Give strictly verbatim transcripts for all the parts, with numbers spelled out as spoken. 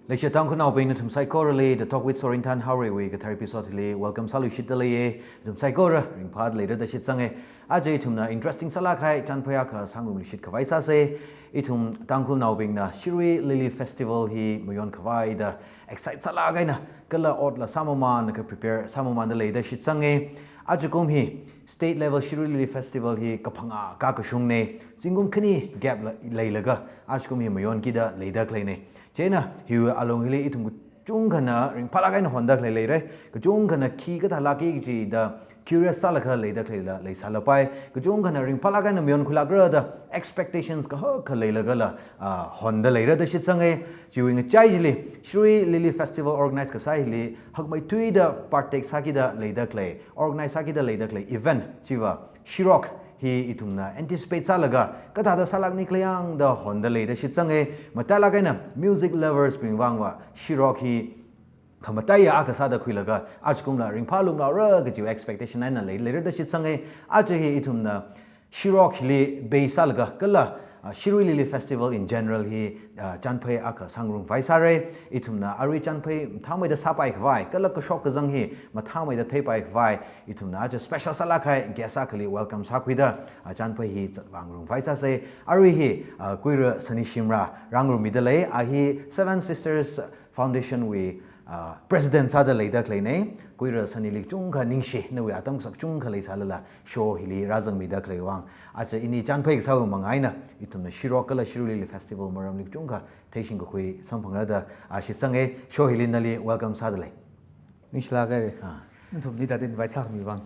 Leishiya Tangkhulnaobing, nathum saikorali The Talk with Sorinthan Haorei wui kathar episode hili welcome sāluishitda leiya. Nathum saikora ringphāda leira da shitsanga. Aja ithumna interesting sālāk kahai chānphai akha sāngarumluishit khavai sāsa. Ithum Tangkhulnaobingna Shirui Lily Festival hi mayon khavai da excite sālāk eina kala otla sāmamānlaga prepare sāmamānda leida shitsanga. Ajakum hi state level Shirui Lily Festival hi kaphangā kakashungna. Zingkum khani gap la, leilaga ajakum hi mayonkida leida khaleina. Chieina hiwui alung hili ithum kachungkhana ringphālāk eina honda khalei leira. Kachungkhana khi kathālāka kaji da curious sālaga leida khaleila leisālapai. Kachungkhana ringphālāk eina mayonkhuilākra da expectations kahaka leilagala, ah, honda leira da shitsanga. Chiwui ngachai chili Shirui Lily Festival organize kasā hili hakmeithuida partake sākida leida khalei, organize sākida leida khalei event chiva Shirok hi ithumna anticipate sālaga kathāda sālākni khala yang da honda leida shitsanga. Matailāk eina music lovers bing vangva Shirok hi khamataiya akha sāda khuilaga ajakumla ringphālumlaora kajiwui expectation eina lei, leira da shitsanga. Aja hi ithumna Shirok hili base sālaga kala, ah, Shirui Lily Festival in general hi, ah, chānphai akha sāngarumvai sāra. Ithumna arui chānphai mathāmeida sāpai khavai kala kashok kazang hi mathāmeida theipai khavai ithumna aja special sālāk kahai guest akhali welcome sākhuida, ah, chānphai hi zatvāngarumvai sāsa. Arui hi, ah, Kuira Sanishimra rāngarummida lei. A hi Seven Sisters Foundation wui, ah, president sāda leida khaleina. Kuira Sanili kachungkha ningshi, nawui atam kasak kachungkha leisālala show hili rāzangmida khalei vang. Aja ini chānphai kasāwui manga eina ithumna Shirok kala Shirui Lily Festival maramli kachungkha theishing kakhui samphangra da, ah, shitsanga. Show hili nali welcome sāda lei. Ningshilāka. Ah. Nathumli tāda invite sākhami vang.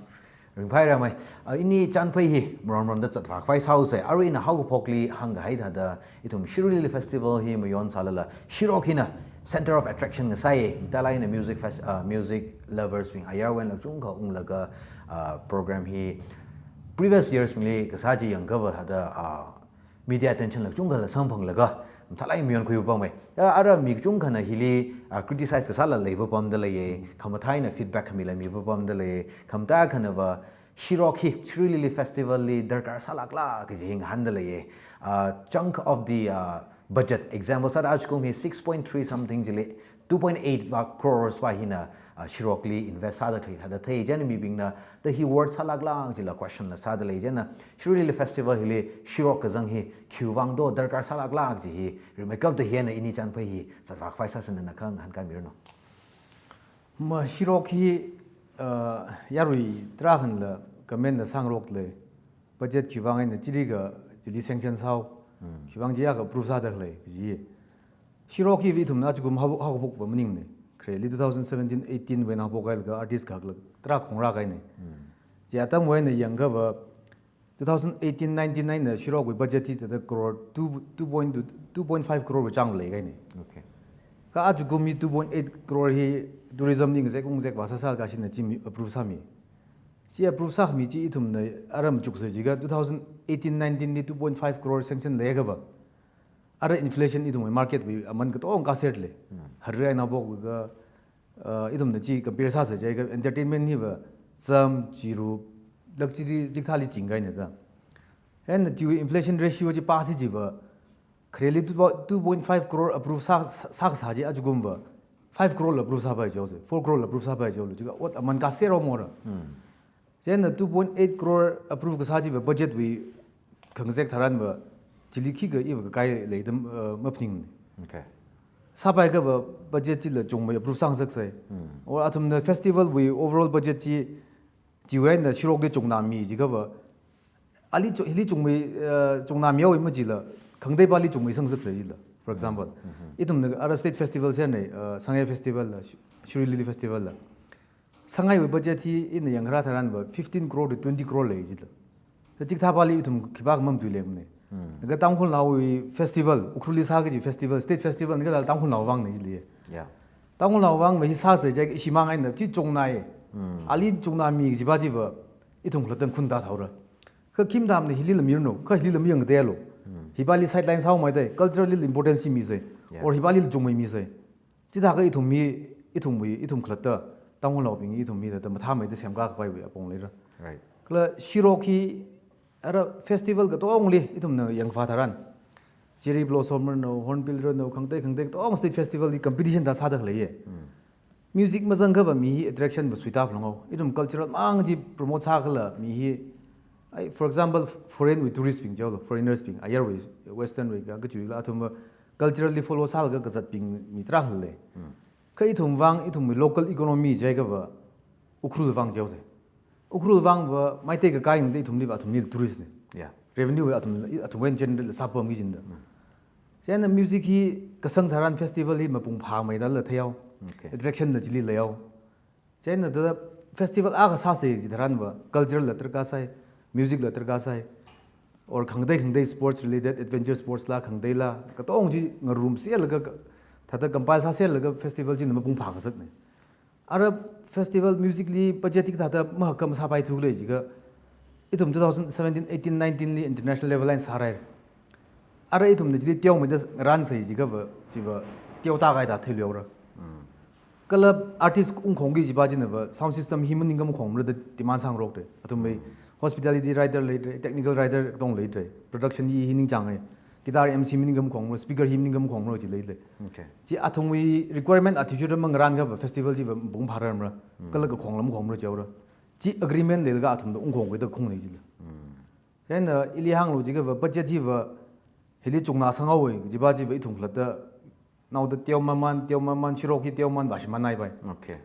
Ringphāra mei. Ah, ini chānphai hi maron maronda zatvā khavai sāusa. Arui ina haokaphokli hāngkahai thāda ithum Shirui Lily Festival hi mayon sālala Shirok hina center of attraction ngasāya. Matailāk eina music fest-, ah, music lovers bing ayarwui eina kachungkha unglaga, ah, program hi previous years bingli kasā chi yangkhava thāda, ah, media attention la kachungkhala samphanglaga mathālāk eina mayonkhui papam mei. Ya, ara mi kachungkhana hili, ah, criticize kasāla leipapamda leiya, khamathā eina feedback khamila mipapamda leiya. Khamataiya akhanava Shirok hi Shirui Lily Festival li darkar sālākla kaji hi ngahānda leiya. Ah, chunk of the, ah, budget, example sāda ajakum hi six point three something chili two point eight va crores va hina, ah, Shirokli invest sāda khalei thāda thei. Chieina mibingna da hi worth sālākla kajila question la sāda lei. Chieina Shirui Lily Festival hili Shirok kazang hi khiwui vang do darkar sālākla kaji hi rimeikapta hina ini chānphai hi zatvā khavai sāsa, nana khangahān kaimiranu. Ma Shirok hi, ah, yarui tarākhanla comment la sāngarokta lei. Budget khiwui vang eina chili ka, chili sanction sāhao. Hmm. Khiwui vang chiya ka approve sāda khalei kaji. Shirok hi ithumna ajakum hao, haokaphok va maningmana. Khareli two thousand seventeen eighteen wui eina haophok hailaga artist kakhak la tarā khongrā kahaina. Hmm. Chi atamwui eina yangkhava two thousand eighteen nineteen eina Shirokwui budget hi thāda crore two, two point two, two point five crore wui chāng leihaina. Okay. Kha ajakum hi two point eight crore hi tourism li ngazek ungzek va sāsā kashina chi mi approve sāmi. Chi approve sākhami chi ithumna ara machuksei jiakha two thousand eighteen nineteen li two point five crore sanction leiakhava, ara inflation ithumwui market wui aman katonga kaser lei. Hmm. Harrei eina haophoklaga, uh, ithumna chi compare sāsei jiakha entertainment hiva zam, chirup, luxury chikathāli chingkahaina da. Hieina chiwui inflation ratio chi pāsi jiakha, khareli two, two point five crore approve sā, sā, sākasā chi ajakumva five crore la approve sāpai jihaosei, four crore la approve sāpai jihaolu. Jiakha ot aman kaser haomora. Hmm. Chieina two point eight crore approve kasā chiva budget wui khangazek tharanva chili khikha iva kakai leida, uh, maphaningmana. Okay. Sāpaiakhava budget chila chungmei approve sāngasaksei. Hmm. Or athumna festival wui overall budget chi, chiwui eina Shirokli chungnāmi jiakhava, ali chu-, hili chungmei, uh, chungnāmihaowa majila, khangateipali chungmei sangasaksei jila. For example, mm-hmm, ithumna ara state festival sāhaina, uh, Sangai Festival la, Shi-, Shirui Lily Festival la. Sangaiwui budget hi ina yangkharā tharanva fifteen crore to twenty crore lei jila. Chikathāpali ithum khipākha mamatuilemana. Hmm. Laga Tangkhulnaowui festival, Ukhrulli sā kaji festival, state festival na kathāla Tangkhulnao vangna jila. Yeah. Tangkhulnao vangva hi sāsei jiakha ishimang eina chi chungnāya. Hmm. Ali chungnāmi kajipa chiva ithum khalatta khuntā thaora. Kha khi matamna hilila miranu, kha hilila mayangkatealu. Hmm. Hipali sideline sāhaomeida, culturally importance chi misei. Yeah. Or hipali chungmei misei. Chithākha ithum hi, ithumwui, ithum khalatta, Tangkhulnaobing ithum hi thāda mathāmeida semkakhavaiwui apong leira. Right. Kala Shirok hi ara festival katongli ithumna yangkhavā tharan, Cherry Blossom ranu, Hornbill ranu, khangatei khangatei katonga state festival li competition da sāda khaleiya. Music mazang akhava mi hi attraction va suitā phalunghao. Ithum cultural mang chi promote sākhala mi hi. Ai, for example, f-, foreign wui tourist bing jihaolu, foreigners bing, ayarwui, western wui ka, kachiwui la athumva culturally follow sālaga kazatbing mi tarākha lei. Kha ithum vang, ithumwui local economy jiakhava, Ukhrul vang jihaosei. Ukhrul vangva, Meitei kakai nda ithumliva, athumli tourist na. Yeah. Revenue va athum, athumwui eina generate sāpamki jida. Chieina music hi kasang tharan festival hi mapung phāmeida la theihao. Okay. Attraction la chili leihao. Chieina thāda festival akha sāsei jitharanva, cultural la tarākha sai, music la tarākha sai, or khangatei khangatei sports related, adventure sports la, khangatei la, katonga chi ngarumserlaga ka-, thāda compile sāserlaga festival china mapung phākazatna. Ara festival music li budget hi kathāda mahakam sāpaithu khala jiakha, ithum two thousand seventeen, eighteen, nineteen li international level eina sārai. Ara ithumna chili teomeida ngarānsei jiakhava, chiva teoda kaida theiluihaora. Kala artist ungkhongki jiva chinava, sound system hi maningkha makhongmara da demand sāngarokta. Athumwui hospitality rider leira, technical rider katonga leira, production hi hi ningchānga. Guitar M C maningkha makhongmara, speaker hi maningkha makhongmara chi leira. Okay. Chi athumwui requirement attitude mangarānkhava festival chiva mapung phārarmara. Kala kakhongla makhongmara jihaora. Chi agreement leilaga athumda ungkhongkhuida khungnei chila. Chieina ili hānglu jiakhava budget hiva hili chungna sanghaowei, jiva chiva ithum khalatta naoda teomaman, teomaman, Shirok hi teoman va shimānnaipai. Okay.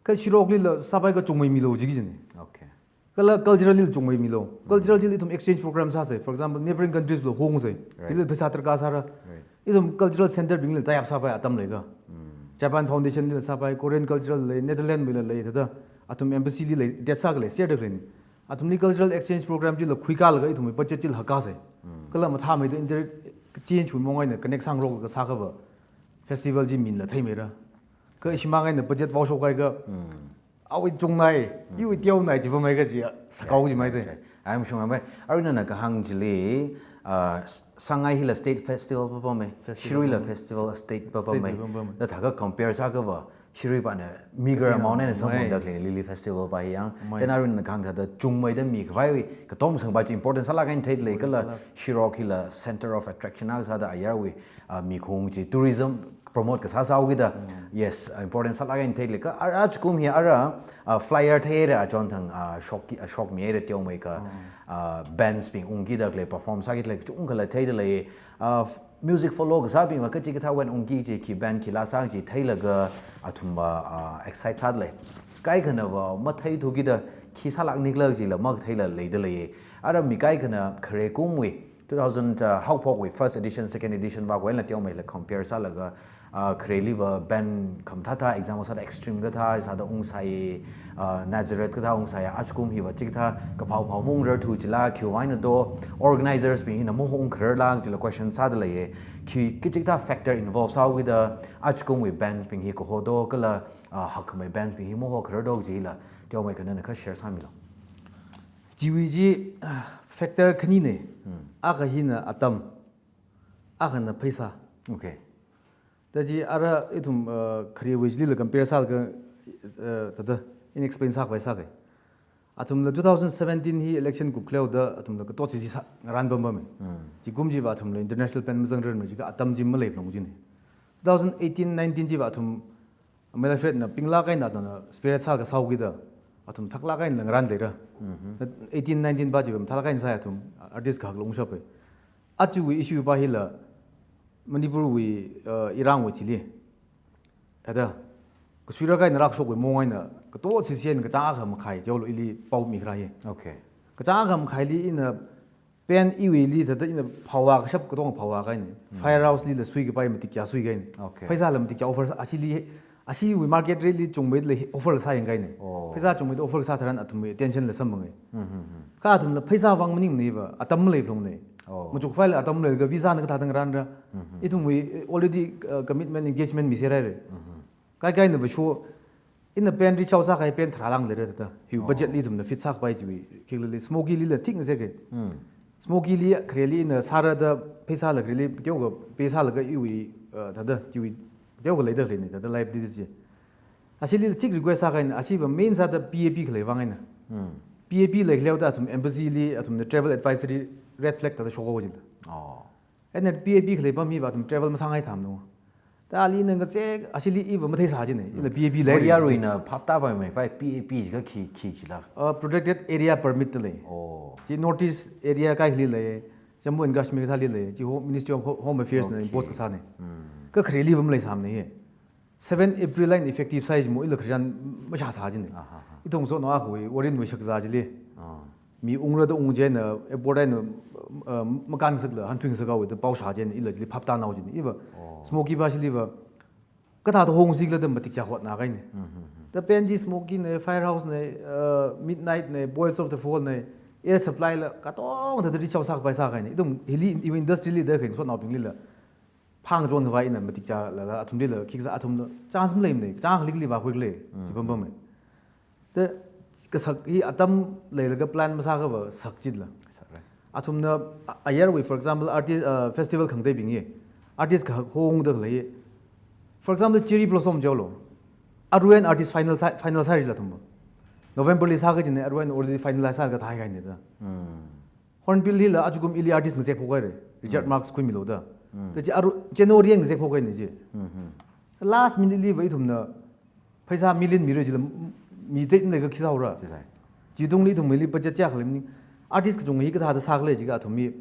Kha Shirok lila sāpai kachungmei milu jiki jina. Okay. Kala cultural lila chungmei milu. Cultural lila ithum exchange program sāsei. For example, neighboring countries lo hungsei. Right. Chili pheisā tarākha sāra. Right. Ithum cultural center bingli tie up sāpai atam leikha. Japan Foundation lila sāpai, Korean cultural lei, Netherlands wuila lei, thāda athum embassy li lei, det sākhalei, share da khaleina. Athumli cultural exchange program chila khuikalaga ithumwui budget chila hakkasei. Kala mathāmeida inter-, change wui mong eina connect sāngaroklaga sākhava festival chi mina theimeira. Kha ishimang eina budget vāshok kahaiakha, awui chungnai, iwui teonai jiva mai kaji, sakao chi mai de. Right, right. Ai mashunga mai. Arui nana kahāng chili, ah, s-, Sangai hila state festival papamei. Festival Shirui la papamei. Festival state papamei. State papamei. Da thākha compare sākhava, Shirui pana meager amount eina samphangda khalei Lily Festival pa hi yang. Mai. Then arui nana kahāng thāda chungmeida mikhavaiwui katomsang pa chi important sālāk eina theida lei kala Shirok hila center of attraction akha sāda ayarwui, ah, mikhung chi tourism promote kasā sāhaokida. Yes, important sālāk eina theida lei kha ara ajakum hi ara, ah, flyer theihaira achon thang, ah, shokki, ah, shokmihaira teomeikha, ah, bands bing ungkida khalei perform sākida khalei kachungkhala theida lei, ah, f-, music follow kasābingva kachikathāwui eina ungki chi khi band khila sāki chi theilaga athumva, ah, excite sāda lei. Kaikhanava matheithukida khi sālāk nikhala chila makatheila leida lei. Ara mi kaikhana khare kumwui, two thousand, uh, haophokwui first edition, second edition va khuila teomeila compare sālaga, uh, khareliva band khamathāthā example sāda Extreme kathā sāda ungsai, uh, Nazareth kathā ungsai, ajakum hiva chikathā kaphao phao maungrarthu chila khiwui eina do, organizers bing hina maungkhararla chila question sāda leiya. Khi kachikathā factor involve sāhaokida ajakumwui bands bing hi kaho do kala, uh, hakkhamei bands bing hi mahokharar do chila teomeikha nana kha share sāmilu. Chiwui chi, ah, factor khanina. Akha hina atam, akhana pheisā. Okay. Da chi ara ithum, ah, kharewui chilila compare sālaga, ah, thāda, ina explain sākhavai sākei. Athumla two thousand seventeen hi election kupkhaleoda athumla katot chi chi sā, ngarān pampamei. Chikum chiva athumla international band mazangrarmara jiakha atam chi maleiphalung jina. Two thousand eighteen nineteen chiva athum Meilahfred na pinglāk eina athumna spirit sākha sāhaokida, athum thaklāk eina ngarān leira. Eighteen nineteen pa chiva thaklāk eina sāya athum, artist kahak longshappai. Achiwui issue pa hila Manipurwui, uh, irangwui thili. Thāda, kasuirak eina rākashokwui mong eina, katot sisi eina kachāng akha makhai, jihaolu ili pao mikharā hi. Okay. Kachāng akha makhaili ina pen iwuili thāda ina phawa kashap katonga phawa kahaina. Firehouse lila suikapai matik kayā suikahaina. Okay. Pheisāla matik kayā offer sā, ashili, ashiwui market rate li chungmeida lei offer sāyangkahaina. Oh. Pheisā chungmeida offer sā tharan athumwui attention la samphanga. Kha athumla pheisā vang maningmaneiva, atam maleiphalungna. Oh. Machukphaila atam leilaga visa na kathāda ngarānra. Ithumwui, eh, already, uh, commitment, engagement miserhaira. Kaikaina va sho, ina pen reach out sākahai pen tharā lāng leira thāda. Hiwui budget li ithumna fit sākapai chiwui, khikhalali Smoky lila thik ngaseka. Smoky li khareli ina sāra da pheisāla khareli teokha pay sālaga iwui, uh, thāda chiwui teokha leida khaleina thāda liability chi. Ashilila thik request sākahaina, ashiva main sāda P A P khalei vang eina. P A P leikhaleoda athum embassy li, athumna travel advisory red flag thāda shokhaowa chila. Oh. Eina P A P khalei pam hiva athum travel masāngai thamno. Ta ali nang kache ashili iva matheisā jine. Ila P A P lei. Yaruina phaptāpaimei, vai P A P jiakha khi, khi jila. Uh, protected area permit da lei. Oh. Chi North East area kaikhali lei. Jammu and Kashmir thāli lei. Chi Ho-, Ministry of Ho-, Home Affairs na Okay. impose kasāne. Hmm. Kakhareli va maleisāmane hi. Seven April eina effective sāi jimo ila khararchan mashāsā jine. Aha, aha. Ithum sotnao akhawui, Warren wui shakzā chili. Ah. Mi ungra da ung jina, airport eina, uh, makānsakla, hantuingasakhaowa da pao shā jina, ila chili phaptānao jina. Iva, Oh. Smoky va chili va, kathāda hongsi khala da matikchā hotnakaine. Mhm, mhm. Da pen chi Smoky ne, Firehouse ne, uh, Midnight ne, Boys of the Fall ne, Air Supply la, katongthāda reach out sākapai sākaine. Ithum hili, iva industry li da khain sotnaobinglila. Phangchon khavai ina matikchālala, athumlila, khiksa athumla, chance maleimane, chang khali khali va khuikle, Mm. chi pampamei. Da kasak hi atam leilaga plan masākhava sak chitla. Sakra. Athumna, a, ayarwui, for example, artist, uh, festival khangateibing hi, artist kahak hongda khalei. For example, Cherry Blossom jilo. Arui eina artist final sā, final sāri la athumva. November li sākajine, arui eina already finalize sākathāi kaine da. Mm. Hornbill hila ajakum ili artist ngazek phokhaire. Richard Mm. Marx khuimilu da. Mm. Da chi aru, January eina ngazek phokhaine chi. Mm-hmm. Last minute li va ithumna pheisā million mira chila m-, mi te ne ka khi sāura. Chi sai. Chitungli ithumli budget chak lem ni. Artist kachung hi kathāda sākhala jiakha athum hi.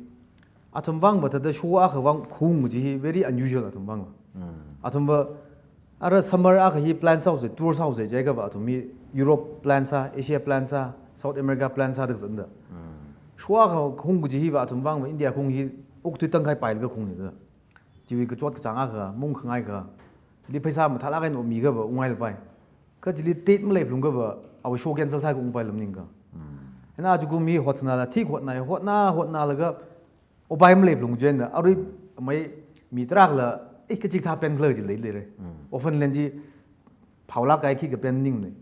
Athum vang va thāda show akha vang khung chi hi very unusual athum vang. Mm. Athum va ara summer akha hi plan sāhaosa, tour sāhaosa jiakha va athum hi Europe plan sā, Asia plan sā, South America plan sā da kazanda. Mm. Show akha khung chi hi va athum vang va India khung hi okthui tangkhai pailaga khungne da. Chiwui kachot kachāng akha, mung khangai kha. Chili pheisā mathālāk eina omiakhava ungngai lapai. Kha chili date maleiphalungkhava, awui show cancel sākha ungpai lam ningkha. Mm. Eina ajakum hi hotnala, thik hotna, hotna, hotnalaga, upai maleiphalung jina, arui mai mi tarākhali, eh, kachikathā pen khala chi leilei re. Mm. Often len chi, phaolāk kahai khikha pen ningne.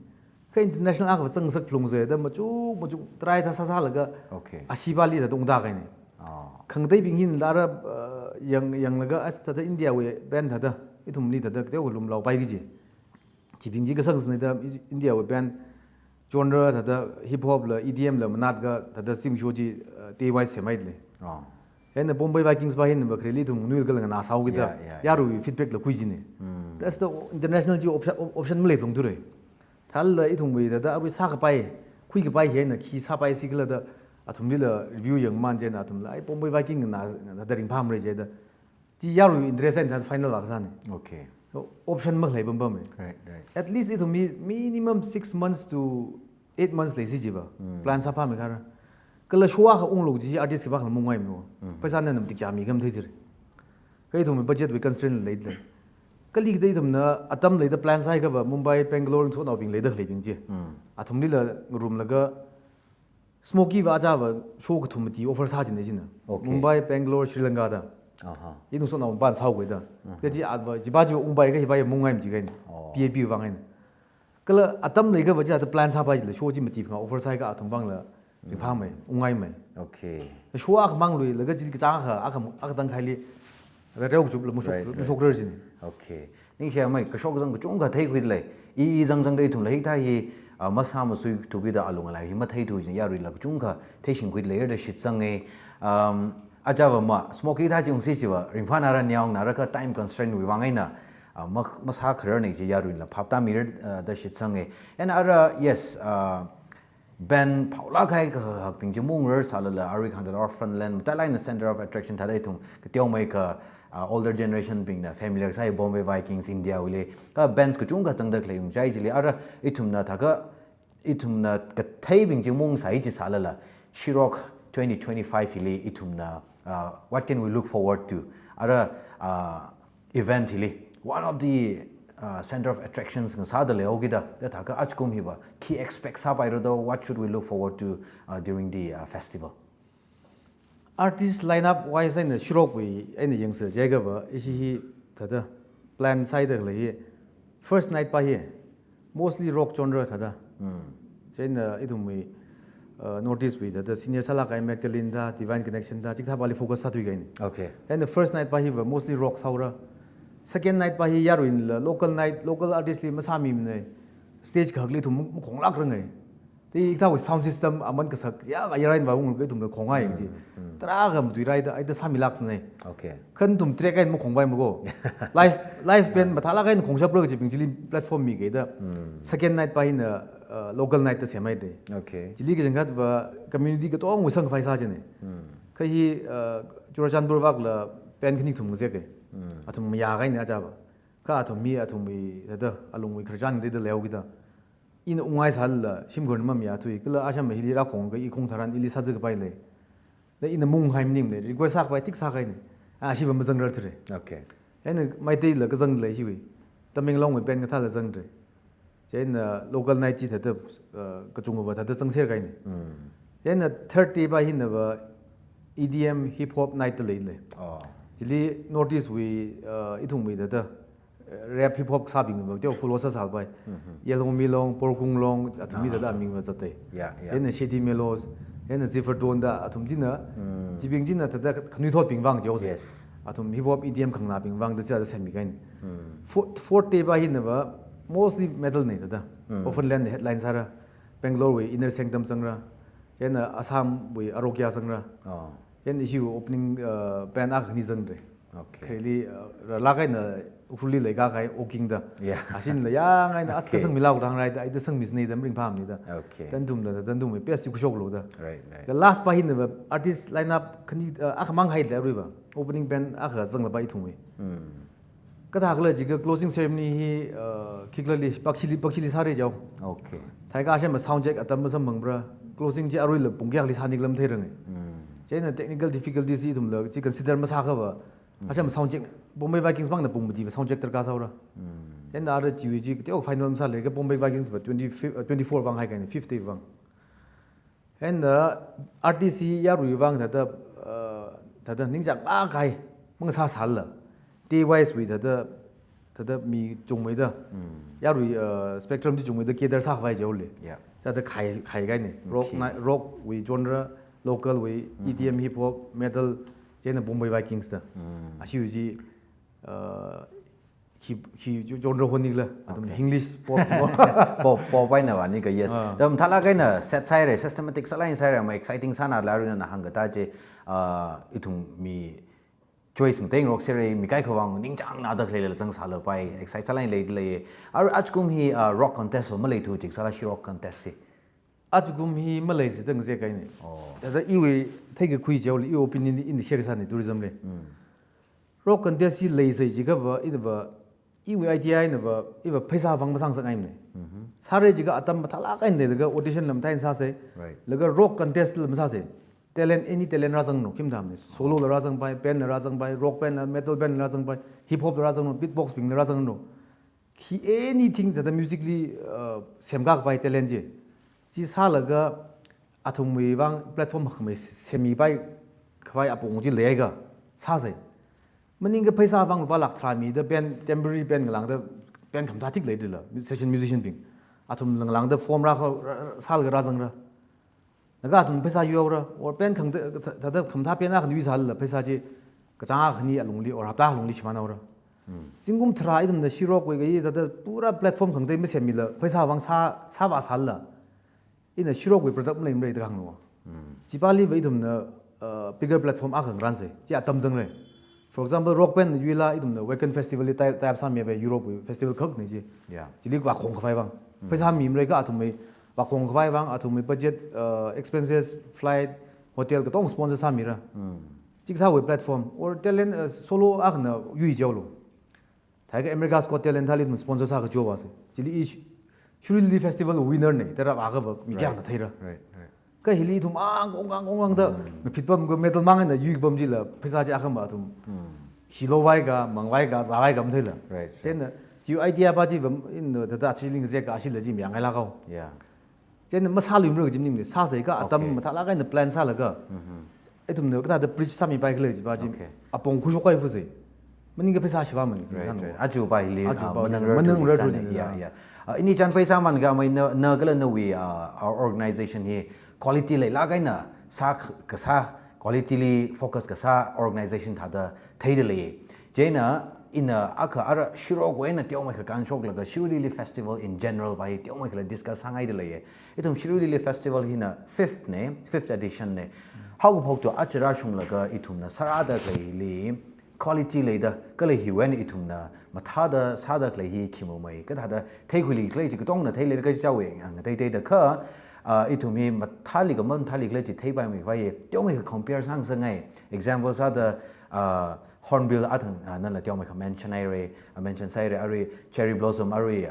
Kha international akha va zangsak phalungsa da machuk, machuk, try thā sāsālaga, Okay. ashivali thāda ungda kaine. Ah. Khangateibing hila ara, uh, yang, yanglaga, as thāda India wui pen thāda, ithumli thāda, kateo kalum laopai kaji. Chibing chi kasangsane da India wui pen genre thāda hip hop la, E D M la, manat kha thāda sim show chi, uh, T Y semai le. Ah. Eina Bombay Vikings va hina va khareli ithum nuil kala nganā sāhaoki da. Yeah, yeah, yeah. Yaruiwui feedback la khui jine. Mm. That's the international chi option, op-, option maleiphalungthura. Thālala ithumwui thāda arui sākapai, khuikapai hi eina khi sāpaisi khala da athumlila review yangman jina athumla, ai Bombay Viking nganā, nganāda ringphāmara jida. Chi yaruiwui interest eina thāda final vākasāne. Okay. So, option makhalei pampamei. Right, right. At least ithum hi minimum six months to eight months leisi jiva. Mm. Plan sāphāmei khara. Kala show akha unglu kaji artist khipākhala maungngaimano. Mm. Pheisā nana matikchāmi khamathei thira. Kha ithumwui budget wui constraint leilei. Kali kathā ithumna atam leida plan sāhaiakhava Mumbai, Bangalore, sotnaobing leida khaleibing chi. Mm. Athumlila ngarumlaga Smoky va aja va show kathum mati offer sā jine jina. Okay. Mumbai, Bangalore, Sri Lanka da. Aha. Ithum sotnao pān sāhaoki da. Mhm. Kaji ava, chiva chi ungpai kha hiva ya maungngaimi ji kaine. Oh. P A P vang eina. Kala atam leiakhava chithāda plan sāpai jila show chi mati phangā offer sāhaiakha athum vangla Mm. ringphāmei, maungngaimei. Okay. Show akhamang luilaga chi kachāng akha, akha, akha tangkhaili, rareo kachupla mashok, Right, right. mashokrar jine. Okay. Ningshimei, kashok kazang kachungkha theikhuilei. I, i zangzangda ithumla hikathā hi, ah, masāmasuithuki da alung alai hi matheithu jin yaruila kachungkha theishingkhuilei da shitsange. Um, aja va ma, Smoky hikathā chi ungsi chiva, ringphānara neongnara kha time constraint wui vang eina, ah, ma, masākhararne chi yaruila phaptāmira, ah, da shitsange. And ara, yes, ah, band phaolāk kahai kahakbing chi maungrar sālala, arui khangda Frontline, matailāk eina center of attraction thāda ithum kateomeikha, ah, older generation bingna familiar sāi Bombay Vikings, India wuili, kha bands kachungkha zangda khalei ungchai chili, ara ithumna thākha, ithumna katheibing chi maungsai chi sālala, Shirok twenty twenty-five hili ithumna, ah, what can we look forward to? Ara, ah, event hili, one of the, uh, center of attractions ngasāda leihaoki da, da thākha ajakum hiva, khi expect sāpaira da, what should we look forward to, uh, during the, uh, festival? Artist lineup wise eina Shirokwui eina yangsa jiakhava, ishi hi thāda plan sāhaida khalei hi, first night pa hi, mostly rock genre thāda. Hmm. Chieina ithumwui, uh, North East wui thāda senior sālāk kahai Magdalene da, Divine Connection da, chikathā pali focus sāthui kahaine. Okay. And the first night pa hiva mostly rock sāhaora. Second night pa hi yaruila local night, local artist li masāmimane. Stage kahakli ithum makhonglākrange. I thao sound system aman kasak ya ka yarai ba ung ka ithumla khongai chi. Tarākha matuirai da, ai da sāmilāksei. Okay. Kha nathum track eina makhongpai mako. Live, live band mathālāk eina khongshapra kajibing chili platform mikida. Second night pa hina, uh, local night da semhaida. Okay. Chili kachangkhat va community katongwui sangkhavai sāchina. Kha hi, uh, Churachandpur vākla band khani kathum ngazeka. Athum mayākahaina aja va. Kha athum hi athumwui thāda alungwui khararchan da da leokida. Ina ungngaisālala shimkhurna mamayāthui, kala asham hili rākhong ka i khong tharan ili sāzakapai lei. Da ina maunghai maningmana, request sākapai tik sākahaina. Ashiva mazangrarthura. Okay. Eina Meiteila kazang lei shiwui. Tamenglongwui band kathāla zangda. Chieina local night chi thāda, uh, kachungva thāda zangserkahaina. Eina third day pa hina va E D M hip hop night da leilei. Oh. Chili North East wui, uh, ithumwui thāda rap hip hop sābing va teo follow sāsālapai. Yelhong Milong, Porkung Long, athum hi thāda aming va zatda. Yeah, yeah. Eina Shady Melos, eina Ziffer Don da athum china, chibing china thāda khanuithotbing vang chao. Yes. Athum hip hop E D M khanganābing vang da chida semikahaina. Fourth, fourth day pa hina va mostly metal na thāda. Often Land headline sāra, Bangalore wui Inner Sanctum zangra, chieina Assam wui Arogya zangra. Oh. Chieina ishi opening, uh, band akha khani zangda. Okay. Kha hili, uh, rālāk eina Ukhrulli leikahai Oking da. Yeah. Ashinla yangaina aska sangmilākda hāngrai da, ai da sangmisāna da maringphāmana da. Okay. Nathumla, nathumwui best chi khuishoklu da. Right, right. Kha last pa hina va artist lineup khani, uh, akhamang hailei aruiva. Opening band akha zanglapai ithumwui. Kathākhala jiakha closing ceremony hi, uh, khikhalali Pakshili, Pakshili sāra chao. Okay. Thākha asham sound check atam masamphangra. Closing chi aruila pung kayākhali sāni khala matheiranga. Chieina technical difficulties hi ithumla chi consider masākhava. Asham sound check, Bombay Vikings mangna pung mati va sound check darkar sāhaora. Chieina ara chiwui chi teo final masālakha Bombay Vikings va twenty-five, uh, twenty-four vang haikahaina, fifth day vang. Eina artist hi yarui vang thāda, uh, thāda ningchānglāk kahai mangasāsālala. Day wise wui thāda, thāda mi chungmeida. Yarui, uh, spectrum chi chungmeida cater sākhavai chaole. Yeah. Thāda khai, khaikahaina. Rock, okay, na, rock wui genre, local wui, E D M, hip hop, metal, chieina Bombay Vikings da. Ashiwui chi, uh, hi, hi jo-, genre honi khala, athum, okay, English pop. Pop, pop eina vāni ka, yes. Ah. Da mathālāk eina set sāhaira, systematic sālāk eina sāhaira, ma exciting sānala aruina na hāngkatā chi, ah, ithum mi choice ngateingarok sāhaira, mi kaikha vang ningchāngna da khaleilala zangsālapai, excite sālāk eina leilei. Aru ajakum hi, ah, rock contest va maleithu jik sāla shi rock contest chi. Ajakum hi maleisei da ngazekahaina. Oh. Thāda iwui theikakhui chaole, iwui opinion ina share sāna tourism li. Rock contest hi leisei jiakhava, ina va, iwui idea ina va, i va pheisā vang masāngasakngaimana. Sāra jiakha atam mathālāk eina leilaga audition la mathāi eina sāsei. Right. Laga rock contest la masāsei. Talent, any talent rāzanglu, khim tamna. Solo la rāzangpai, band la rāzangpai, rock band la, metal band la rāzangpai, hip hop la rāzanglu, beatbox bing la rāzanglu. Khi anything thāda musically, uh, semkakapai talent chi. Chi sālaga athumwui vang platform hakmei semmipai khavai apong chi leiakha sāsei. Maningakha pheisā vang lupā lakh tharā mida band, temporary band ngalāngda band khamathā thik leidala, session musician bing. Athum ngalāngda form rākha, rā, rā, sālaga rāzangra. Laga athum pheisā yuihaora, or band khang thā-, thā-, thāda khamathā band akha yuisālala pheisā chi kachāng akhani alungli, or hapta alungli shimānhaora. Zingkum tharā ithumna shi rockwui kaji thāda pura platform khangatei masemmila, pheisā vang sā, sāvāsālala. Ina shi rockwui product maleimara da hānglu. Chipāli va ithumna, uh, bigger platform akha ngarānsei. Chi atam zangra. For example, rock band yuila ithumna Wacken Festival li tie, tie up sāmipai Europe wui festival khak ni chi. Yeah. Chili vākhong khavai vang. Pheisā mimara kha athumwui vākhong khavai vang, athumwui budget, uh, expenses, flight, hotel katong sponsor sāmira. Chikathāwui platform, or talent, uh, solo akhana yui chaolu. Thākha America's Got Talent thāli ithum sponsor sākachiovāsei. Chili i Sh-, Shirui Lily Festival winner na, thāda vākha va mi kayākhana theira. Right, right. Kha hili ithum ang kong ang kong ang da, ngaphit pam ko metal mang eina yui pam chila, pheisā chi akhama athum. Shilo vai ka, mang vai ka, zā vai ka matheila. Right, right. Chieina, chi idea pa chi va, in, thāda chi ling zeka ashila chi mi yang ai la kau. Yeah. Chieina masāluimara kaji maningmana, sāsei kha atam mathālāk eina plan sālaga. Ithumna kathāda bridge sāmipai khala jipa chi. Okay. Apong khuishok kaifusei. Maningakha pheisā shivāmana chi. Right, right. Aja pa hili, aja ah, pa hili manang rar manang tu rar sāna, tu yeah, yeah. Ah, ini chan pheisā man kha mai na, na kala nawui, ah, our organization hi quality leilāk eina sā k-, kasā, quality li focus kasā organization thāda theidalei. Chieina ina akha ara Shirokva eina teomeikha kānshoklaga Shirui Lily Festival in general va hi teomeikhala discuss sāngaida leiya. Ithum Shirui Lily Festival hina fifth ne, fifth edition ne. Haokaphok to aja rāshunglaga ithumna sārāda khalei hili quality leida, kala hiwui eina ithumna mathāda sāda khalei hi khimamei, kathāda theikhuili khalei chi katongna theilei kaji chawe, ah, ngateiteida kha, ah, ithum hi mathāli ka mamathāli khalei chi theipaimei va hi teomeikha compare sāngasakngai. Example sāda, ah, Hornbill athang, ah, nala teomeikha mention haira, ah, mention sāhaira, arui Cherry Blossom, arui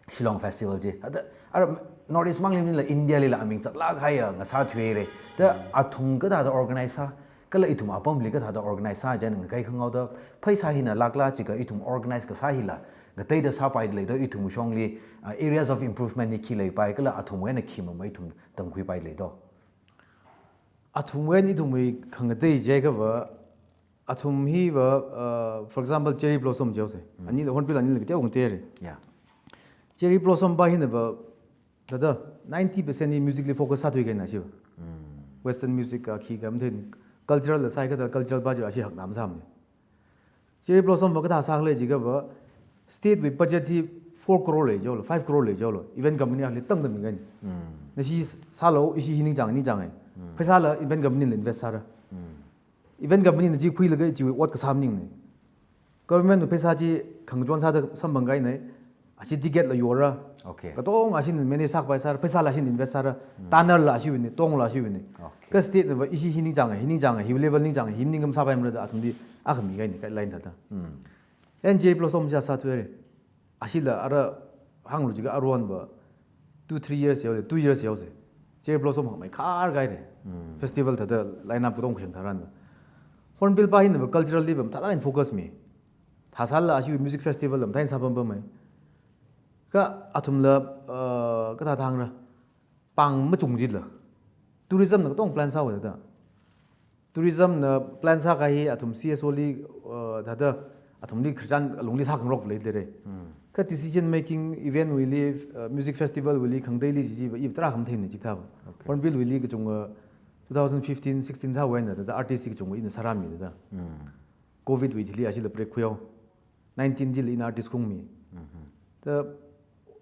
Shillong Festival chi. Thāda, ara North East mangli maningla India lila aming zatlāk kahaiya ngasāthuihaira. Thāda athum kathāda organize sā, kala ithum apamli kathāda organize sā chieina ngakai khangaoda, pheisā hina lākla jiakha ithum organize kasā hila ngateida sāpaida lei do, ithum shongli, ah, areas of improvement hi khi leipai, kala athumwui eina khimamei ithum tamkhuipaida lei do. Athumwui eina ithumwui khangatei jiakha va, athum hi va, uh, for example, Cherry Blossom jihaosa. Mm. Anila Hornbill anila kateo ngateira. Yeah. Cherry Blossom va hina va, thāda ninety percent hi music li focus sāthui kahaina chi va. Mm. Western music ka khi ka mathei cultural la sai kathā cultural va chi ashi hakna masāmana. Cherry Blossom va kathā sākhala jiakha va, state wui budget hi four crore lei jihaolo, five crore lei jihaolo. Event company akhali tangda mingaina. Mm. Nashi sālu, ishi hi ningchāng, ningchānga. Mm. Pheisāla event company la invest sāra. Mm. Event company na chi khuilaga chiwui ot kasā maningmana. Government na pheisā chi khangachon sāda samphang kahaina, ashi ticket la yora. Okay. Katong ashina manage sākapai sāra, pheisāla ashina invest sāra, mm, tanner la ashiwuina, tong la ashiwuina. Okay. Kha state na va ishi hi ningchānga, hi ningchānga, hi level ningchānga, hi maning kam sāpaimara da athumli akhami kahaina, guideline thāda. Mm. Cherry Blossom chi sāthuihaira. Ashila ara hānglu jiakha aruan va two, three years jihaole, two years jihaosa. Cherry Blossom hakmeikhar kahaira. Mm. Festival thāda line up katong khayang tharan va. Hornbill va hina va cultural li va mathālāk eina focus mi. Thāsāla ashiwui music festival la mathāda sāpampamma. Kha athumla, uh, kathāda hāngra, pāng machung jila. Tourism na katong plan sāhaoda. Tourism na plan sākahai athum C S O li, uh, thāda athumli khararchan alungli sākhangarok leilei. Hmm. Kha decision making event wuili, uh, music festival wuili khangateili chi chi va i tarākha matheimana chikathā va. Okay. Hornbill wuili kachungkha, uh, two thousand fifteen, sixteen thāwui eina thāda artist kachungkha ina sārāmida. Hmm. Covid wui thili ashila break khuihao. Nineteen chili ina artist khaungmi. Mhm. Thāda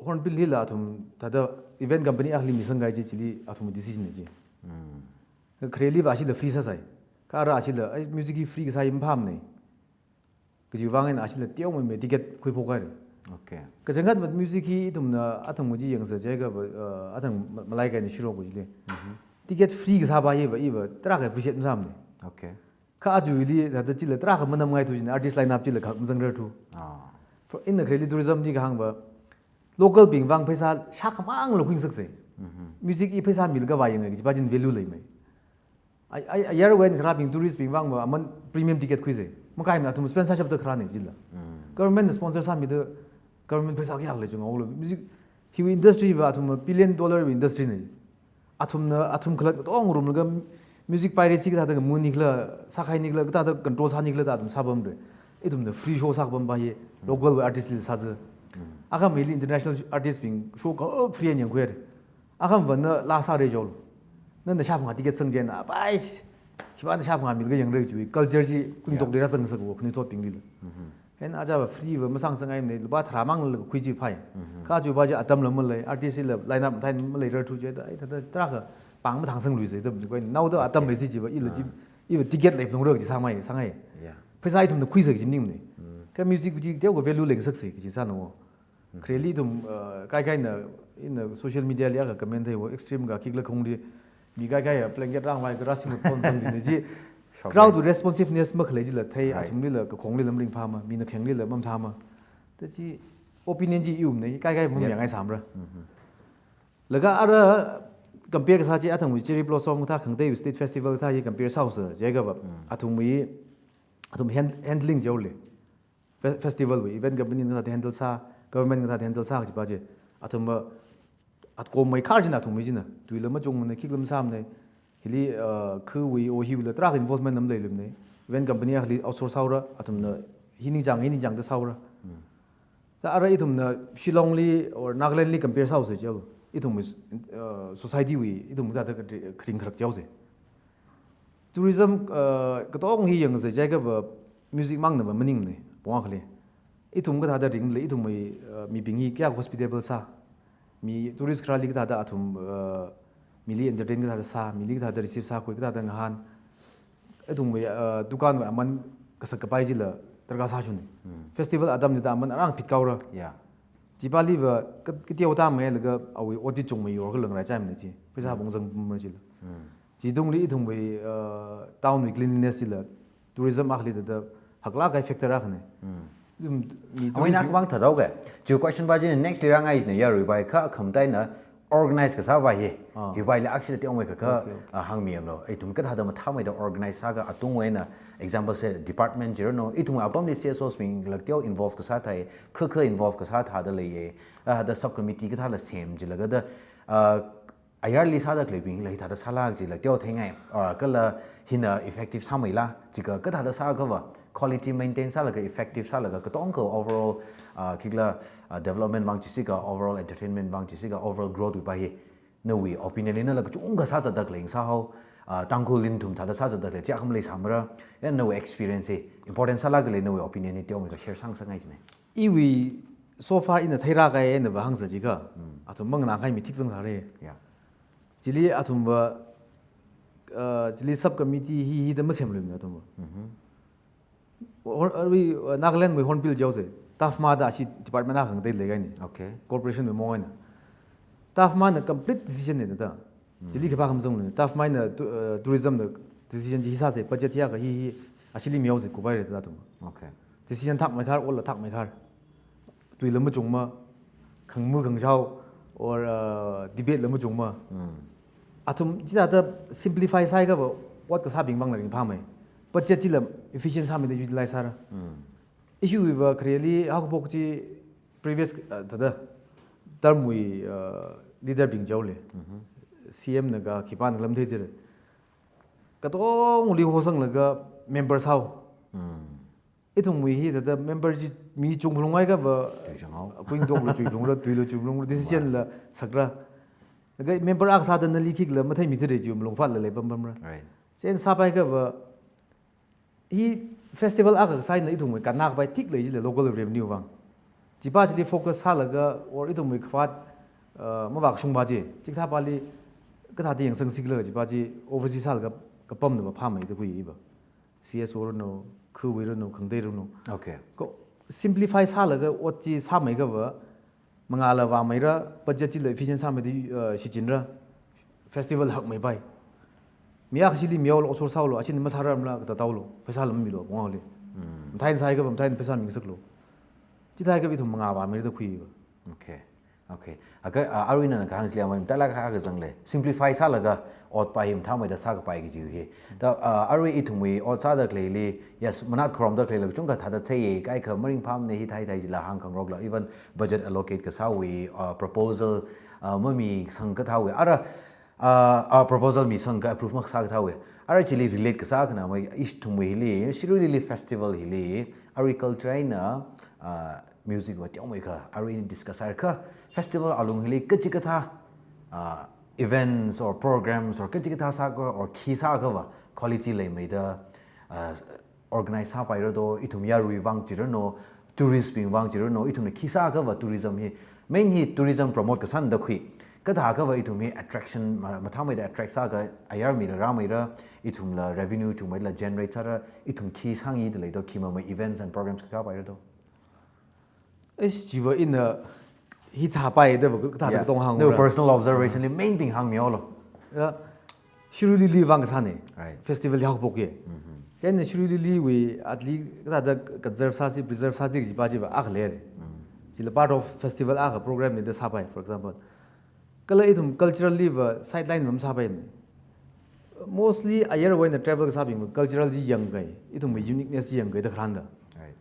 Hornbill hila athum thāda event company akhali misang kahai chi chili athum decision na chi. Mm. Khareli va ashila free sāsai. Kha ara ashila, ai, music hi free kasā hi maphāmana. Kajiwui vang eina ashila teomeimei ticket khuiphok haira. Okay. Kachangkhat va music hi ithumna athang chi yangsa jiakha va, uh, athang ma-, malai kahaina Shirok wuili. Mhm. Ticket free kasā va hi va, i va tarākha appreciate masāmana. Okay. Kha aja wuili thāda chila tarākha manamngaithu china artist line up chila kha mazangrarthu. Ah. For, ina khareli tourism li kahāng va, local bing vang pheisā shākhamangla khuingasaksa. Mhm. Music hi pheisā milaga vāyanga kaji va china value leimei. Ai, ai, ayarwui eina kharābing tourist bing vang va aman premium ticket khuisa. Makhaimana athum spend sāshapda kharāna chila. Mm. Government na sponsor sāmida government pheisā kayākha lei chunghaolu. Music hiwui industry va athum billion dollar wui industry na. Athumna, athum khalat katong ngarumlaga music piracy kathāda ngamuni khala, sākhaini khala, kathāda control sāni khala da athum sāpamra. Ithumna free show sākapam va hi, hmm, local wui artist li sāza. Hmm. Akham hili international artist bing show kha free eina yangkhuira. Akham va na laa sāra jihaolu. Na, na shāphangā ticket sang chieina, bai, shiva na shāphangā milaga yangra kajiwui culture chi, yeah, khuitokli rāzangngasaka khanuithotbingli la. Mhm. Hina aja va free va masāngasakngaimana, lupā tharāmang la khui chi phai. Mhm. Kha chiwui va chi atamla malei, artist la line up mathāi maleirarthu chida, ai, thāda tarākha pāng mathāngsangluisa, thāda, koi, naoda atam, okay, leisi chi va, ila chi, ah, i va ticket leiphalungra kaji sāmei, sāngai. Yeah. Pheisā ithumna khuisa kaji maningmana. Mm. Kha music chi teokha value leingasaksa kaji sāna wo. Mm. Khareli ithum, uh, kaikaina, ina social media li akha comment theiwo, Extreme ka khikhala khaungli, mi kaikaiya blanket rāngvai kha rāshim phon zangzina chi. Shok crowd lei. Responsiveness makhalei chila thei, right, athumlila kakhongli lam ringphāma, mina khenglila mamathāma. Thāda chi opinion chi iwuimana, kaikai, yep, mamayāngai sāmara. Mhm. Laga ara compare kasā chi athangwui Cherry Blossom kathā khangateiwui state festival kathā hi compare sāhaosa jiakha va, mm, athumwui, athum hand-, handling jihaole. Fe-, festival wui, event company na kathāda handle sā, government na kathāda handle sā kaji va chi. Athum va, at komei khar china athumwui china. Tuila machungmana, khikha masāmana. Hili, uh, khawui, o hiwuila tarākha involvement na maleilumana. Event company akhali outsource sāhaora, athumna hi ningchāng, hi ningchāngda sāhaora. Hmm. Thāda ara ithumna Shillong li or Nagaland li compare sāhaosa jihaolu. Ithumwui, uh, society wui, ithum thāda kari-, karing kharak jihaosa. Tourism, uh, katong hi yangsa jiakha va music mangna va maningmana. Pong akhali. Ithum kathāda ringle, ithumwui, uh, mibing hi kayākha hospitable sā. Mi tourist kharāli kathāda athum, uh, mili entertain kathāda sā, mili kathāda receive sākhui, kathāda ngahān. Ithumwui, uh, dukanwui aman kasak kapai chila darkar sāshun. Festival atamli da aman arang phit kaora. Yeah. Chipāliva ka-, kateo tamei laga awui ot chi chungmei yor khalang rai chāmana chi. Pheisā pong zangpamra chila. Chitungli ithumwui, uh, town wui cleanliness chila tourism akhali da haklāk kahai factor akhana. Ithum mi Amei tourist nak vang thadau ke. Chi question pa china next li rāngai china yaruipai kha khamtaina organize kasāpai hi. Ah. Hipaili akshida teomeikha kha, Okay, okay. ah, hāngmiamlo. Ithum kathāda mathāmeida organize sākha atungwui eina example se department jirano. Ithum apamli C S Os bing lak teo involve kasā thai, kha kha involve kasā thāda leiye. Ah, da subcommittee kathāla sem jilaga da, ah, ayarli sāda khaleibing hila hithāda sālak jila teo theingai. Ah, kala hina effective sāmeila, chikha kathāda sākhava, quality maintain sālaga effective sālaga katongkha overall, ah, khikhala, ah, development vang chisikha, overall entertainment vang chisikha, overall growth wui pa hi. Nawui opinion li nala kachungkha sāzatda khaleng sāhao, ah, Tangkhul lin thum thāda sāzatda khalei, chi akham leisāmara, ya nawui experience hi, important sālak khalei nawui opinion hi teomeikha share sāngasakngai china. Iwui so far ina theirākahai einava hāngsa chikha, athum manganākahai mi thik zangsāra. Yeah. Chili athumva, uh, chili subcommittee hi, hida masemluimana athumva. Hon-, arui, uh, Nagaland wui Hornbill jihaosa. TAFMA da ashi department akha khangatei leikahaina. Okay. Corporation wui mong eina. TAFMA na complete decision na da. Chili khipākha mazangluina. TAFMA na tu-, uh, tourism na decision chi hi sāsa, budget hiyākha hi, hi, ashili mihaosa, kupaira da athum. Okay. Decision thakmeikhar, otla thakmeikhar. Tuila machungma, khangmu khangshao, or, uh, debate la machungma. Athum chithāda simplify sāhaiakhava, ot kasābing vangla ringphāmei. Budget chila efficient sāmeida utilize sāra. Issue wuiva khareli haokaphok chi previous, uh, thāda term wui, uh, leader bing jihaole. C M na kha khipāna khala matheithura. Katongli hosanglaga member sāhao. Ithumwui hi thāda member chi mi chungphalunghaiakhava, Tui changhao. Kuingtokla chuiphalungra, tuila chuiphalungra, decision la sakra. Laga member akha sāda nali khikhala matheimithura chi malung phatla leipampamra. Right. Chieina sāpaiakhava, hi festival akha kasā eina ithumwui kannā kapai thik lei chila local revenue vang. Chipa chili focus sālaga, or ithumwui khavāt, uh, mavākashungpa chi, chikathāpali kathāda yangsangsi khala chipa chi oversee sālaga kapamnava phāmeida khui iva. C S O ranu, khawui ranu, khangatei ranu. Okay. Ko simplify sālaga ot chi sāmeiakhava, mangāla vāmeira, budget chila efficient sāmeida, uh, shichinra, festival hakmeipai. Mi akhashili mihaolu, outsource sāhaolu, ashina masārarmala, kathāda haolu, pheisāla mamilu, pong haole. Mathāna sāhaiakhava, mathāna pheisā mingasaklu. Chithāhaiakhava ithum mangā vāmeira da khuiva. Okay. Okay. Akha, ah, arui nana kahāng chili amei mathālāk akha zangle. Simplify sālaga, ot pa hi mathāmeida sākapai kaji hi. Da, ah, arui ithumwui ot sāda khaleili, yes, manat khorumda khaleila kachungkha thāda theiya, kaikha maringphāmana hithāhithā jila hāngkhangarokla, even budget allocate kasāwui, ah, proposal, ah, mamisang kathāwui. Ara, ah, ah, proposal misangakha approve makasā kathāwui. Ara chili relate kasā akhana amei ithumwui hili, Shirui Lily Festival hili, arui culture eina, ah, music va teomeikha, arui discuss sāakha, festival alung hili kachikathā, ah, events or programs or kachikathā sāakha or khi sāakhava quality leimeida, ah, organize sāpaira do, ithum yarui vang jirano, tourist bing vang jirano, ithumna khi sāakhava tourism hi, main hi tourism promote kasāna da khui. Kathāakhava ithum hi attraction, ma-, mathāmeida attract sāakha ayar mila rāmeira, ithumla revenue chungmeila generate sāra, ithum khi sāngaida lei do, khi mamei events and programs kakhā paira do. Eish, chiva ina hithāpai da va, kathāda Yeah. katong hāng No, ura. personal observation li main bing hāngmihaolu. Ya, Shirui Lily vang kasāna. Right. Festival haokaphok ye. Chieina Shirui Lily wui atli kathāda conserve sāsi, preserve sāsi kajipa chiva akha leira. Chila part of festival akha program eina da sāpai, for example. Kala ithum culturally va sideline va masāpaimana. Mostly ayarwui eina travel kasābing va cultural chi yangkahai, ithumwui uniqueness chi yangkahai da kharāna da. Right.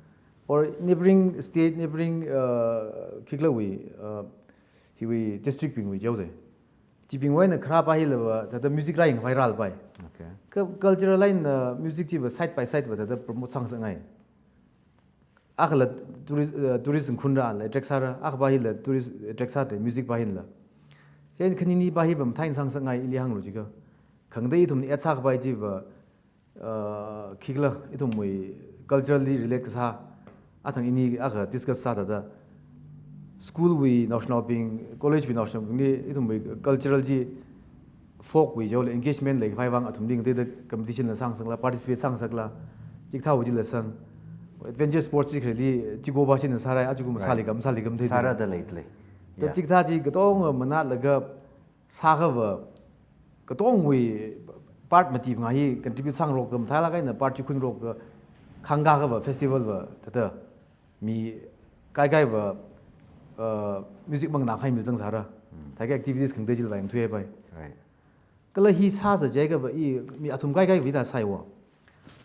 Or neighboring state, neighboring, uh, khikhalawui, uh, hiwui district bingwui jihaosa. Chibingwui eina kharāpa hila va, thāda music rāyangpai rālapai. Okay. Kha cultural line, uh, music chiva side by side va thāda promote sāngasakngai. Akhala tourist, uh, tourist ngkhunra, la attract sāra, akhapa hila tourist attract sāda, music pa hila. Chieina khaninipa hi va mathāna sāngasakngai ili hānglu jiakha. Khangatei ithum add sākapai chiva, uh, khikhala, ithumwui culturally relate kasā, Athang ini akha discuss sāda da, school wui naoshinaobing, college wui naoshinaobingli ithumwui cultural chi, folk wui jao le engagement leikhavai vang athumli ngateida competition la sāngasakla, participate sāngasakla, chikathāwui chila sang. Adventure sports chi khareli chiko ba shina sārai, achukum Right. sālikam, sālikam thei sāra thei. Da lei lei. Da Yeah. chikathā chi katonga manatlaga sākhava, katongawui part mati phangā hi contribute sāngarok ka, mathālāk eina part chi khuingarok ka, khangka khava festival va, thāda, mi kaikai va, uh, music mang nākhai mil zang sāra. Hmm. Thāki activities khangatei chila va yangthuipai. Right. Kala hi sāsa jiakha va i, mi athum kaikai va hithā sāiwa.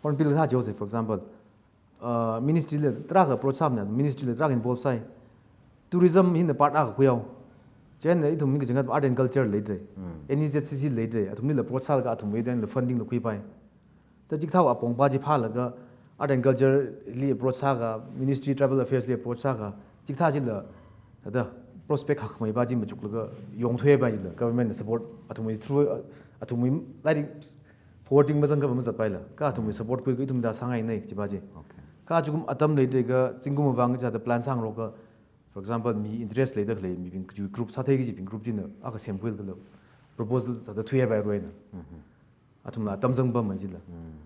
Hornbill thā jihaosa, for example. Uh, ministry li tarākha approach sāmana, ministry li tarākha involve sāi. Tourism hina part akha khuihao. Chieina ithum mi kachangkhat art and culture leidalei. Hmm. N E Z C C leidalei. Athumlila approach sālaga athumwui then funding la khuipai. Da chikathā apong pa chi phālaga art and culture li approach sākha, ministry tribal affairs li approach sākha, chikathā chila, thāda prospect hakmei pa chi machuklaga yangthuipai chila, government na support athumwui through, athumwui lairik forwarding mazang kha mazatpaila. Kha athumwui support khuilaga ithum da sāngainei chi pa chi. Okay. Kha achukum atam leidalei ka, zingkum vang chithāda plan sāngarok ka, for example, mi interest leida khalei mibing, kachi group sāthei kajibing group china akha semkhuilaga proposal thāda thuipai ruina. Mhm. Athumla atam zangpamei chila. Mm.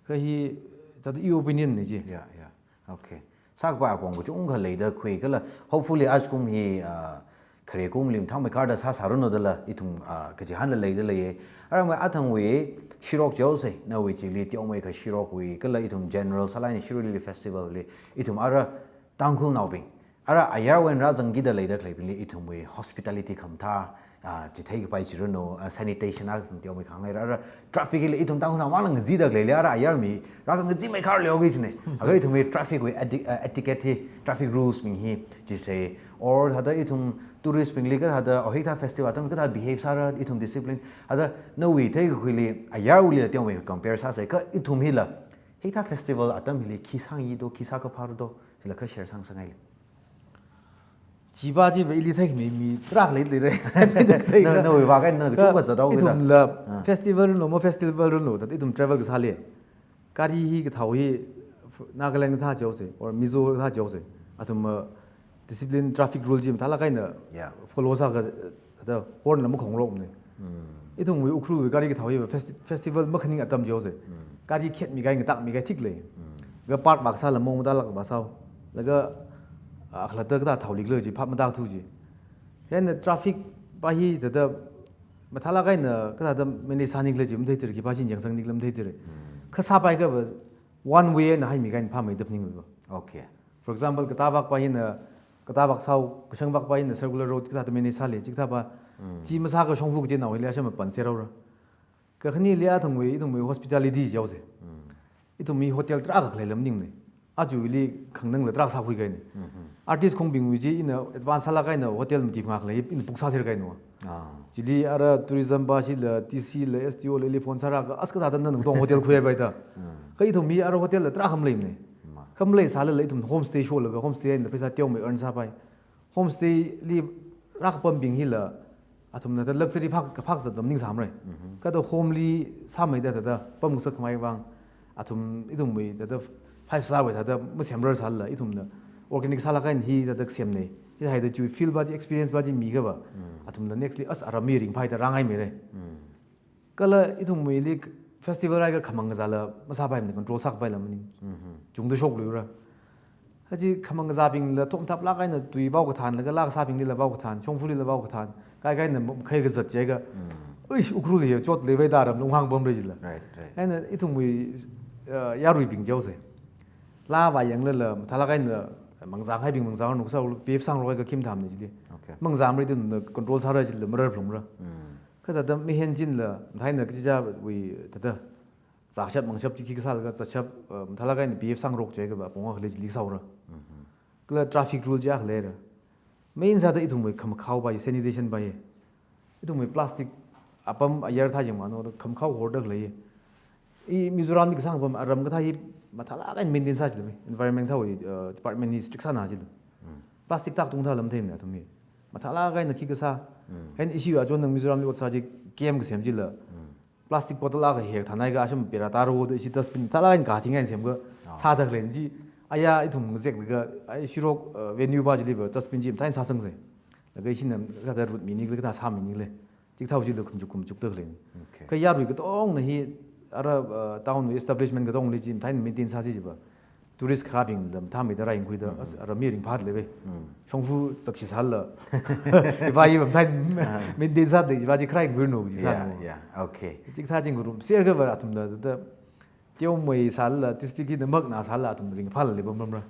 Kha hi, thāda i opinion nei chi. Yeah, yeah. Okay. Sākapa apong kachungkha leida khui kala, hopefully achukum hi, uh, khare kum lim thangmei kharda sāsāranu dala, ithum, uh, kachihānla leida leiya. Aramwui athangwui shirok jihaosa, nawui chili teomeikha shirokwui, kala ithum general sālāk eina Shirui Lily Festival li, ithum ara Tangkhulnaobing, ara ayarwui eina rāzangkida leida khaleibingli ithumwui hospitality khamathā, ah, chithei kapai chiranu, ah, sanitation akha ithum teomeikha hāngngaira, ara traffic li ithum Tangkhulnao mangla ngazida khaleili, ara ayar mi rākangazimei kharli oki chine. Aga ithumwui traffic wui eti-, ah, etiquette hi, traffic rules bing hi, chise, or thāda ithum tourist bingli kathāda, oh, hikathā festival atam kathā behave sāra, ithum discipline, thāda nawui theikakhuili, ayarwuilila teomeikha compare sāsa, kha ithum hila, hikathā festival atam hili khi sāngayi do, khi sākaphā do, chila kha share sāngasangngaile. Chi pa chi va ili theikhamei mi tarākha leilei. Na, nawui vākha na kachungkha zathao kida. Ithumla Ah. festival ranu, ma festival ranu, thāda ithum travel kasāli. Gari hi kathao hi Nagaland kathā jihaosa, or Mizo kathā jihaosa. Athum, uh, discipline traffic rule chi mathālāk eina Yeah. follow sākha, thāda horn la makhongrokmana. Hmm. Ithumwui Ukhrulwui gari kathao hi festi-, festival makhaning atam jihaosa. Hmm. Gari khetmi kahai, ngatakmi kahai thik lei. Hmm. Kha park vākasāla maong matālāk vāsāhao. Laga, ah, khalatta kathā thaoli khala chi phap matāthu chi. Hieina traffic pa hi thāda mathālāk eina kathāda manage sāni khala chi matheithura, khipā shin yangsangni khala matheithura. Hmm. Kha sāpai kha va one way eina haimi kahai phāmeida phaningva. Okay. For example, katā vak pa hina, katā vak sāhao, kashang vak pa hina circular road kathāda manage sāli, chikathā pa, Mm. chi masākha shongfa kachinao hili asham panser haora. Kakhaneli athangwui, ithumwui hospitality jihaosa. Mm. Ithumwui hotel tarākha khalei lam maningmana. Aja ili khanganangla tarākha sākhui kahaina. Mhm. Artist khongbingwui chi ina advance sālāk eina hotel mati phangā khalei, ina book sāser kahaina. Ah. Chili ara tourism pa shila, T C la, S T O la, ili phone sāra ka, as kathāda nana katong hotel khuipai da. Mm. Kha ithumwui ara hotel la tarākha maleimana. Ma. Kha maleisālala ithum homestay sholaga, homestay eina pheisā teomei earn sāpai. Homestay li rākapambing hila, athumna thāda luxury phak, kaphak zat pam ningsāmara. Mhm. Kha thāda homely sāmeida thāda pamngasakkhamei vang, athum ithumwui thāda five star wui thāda masemrar sālala, ithumna organic sālāk eina hi thāda semnei. Hihaida chiwui feel pa chi, experience pa chi mikha va, Mm. athumna next li as aram mi ringphāhaida rāngaimeira. Mm. Kala ithumwuili festival rāakha khamang kazāla masāpaimana, control sākapaila maning. Mhm. Chungda shokluira. Kaji khamang kazābingla thom thaplāk eina tui vao kathānlaga laa kasābinglila vao kathān, shongfalila vao kathān, kaikaina makhei kazat jiakha. Mm. Ui, Ukhrulli chotleivaida aram lunghang pamra jila. Right, right. Eina ithumwui, uh, yaruibing jihaosa. Laa vāyanglala, mathālāk eina mangzānghaibing mangzāngaranu kasā, behave sāngarok kahai kakhim thamna jili. Okay. Mangzāmara ithumna control sāra jila, marar phalungra. Mm. Kha thāda mihin chinla, mathāna kachichāwui thāda, zāshap mangshap chi khi kasālaga zāshap, uh, mathālāk eina behave sāngarok jiakha va, apong akha khalei chili sāhaora. Mhm. Kala traffic rule chi akha leira. Main sāda ithumwui khamakhao pa hi, sanitation pa hi. Ithumwui plastic apam ayar thā yangmano, khamakhao horda khalei. I Mizoram li kasang apam aram kathā hi mathālāk eina maintain sā jilami. Environment thāwui, uh, department hi strict sāna jila. Mm. Plastic tak tung thāla matheimana athum hi. Mathālāk eina khi kasā. Mm. Hen ishi achon nang Mizoram li ot sā chi kem kasem jila. Mm. Plastic bottle akha hek thanai ka asham pera taro da ishi dustbin thalai ka thing eina semka Ah. sāda khalei chi Aya ithum ngazek laga, ai shirok, uh, venue va chili va, dustbin chi mathāi sāsangsa. Laga ishina kathāda route mini khala, kathāda sāmini khala. Chikathā chili khumchuk khumchukda khalei. Okay. Kha yarui katongna hi, ara, uh, town establishment katongli chi mathāi maintain sāsi jiva. Tourist kharābingla mathāmeida ringkhuida, as, ara mi ringphāda lei ve. Shongfa sakshi sālala. Iva iva mathāi maintain sāda jiva chi kharai ngui no, chi sā Yeah, no. yeah, okay. Chikathā chi ngarum, ser kava athumna, da, da, teomei sālala, district hina makna sālala, athum ringphālala pamra.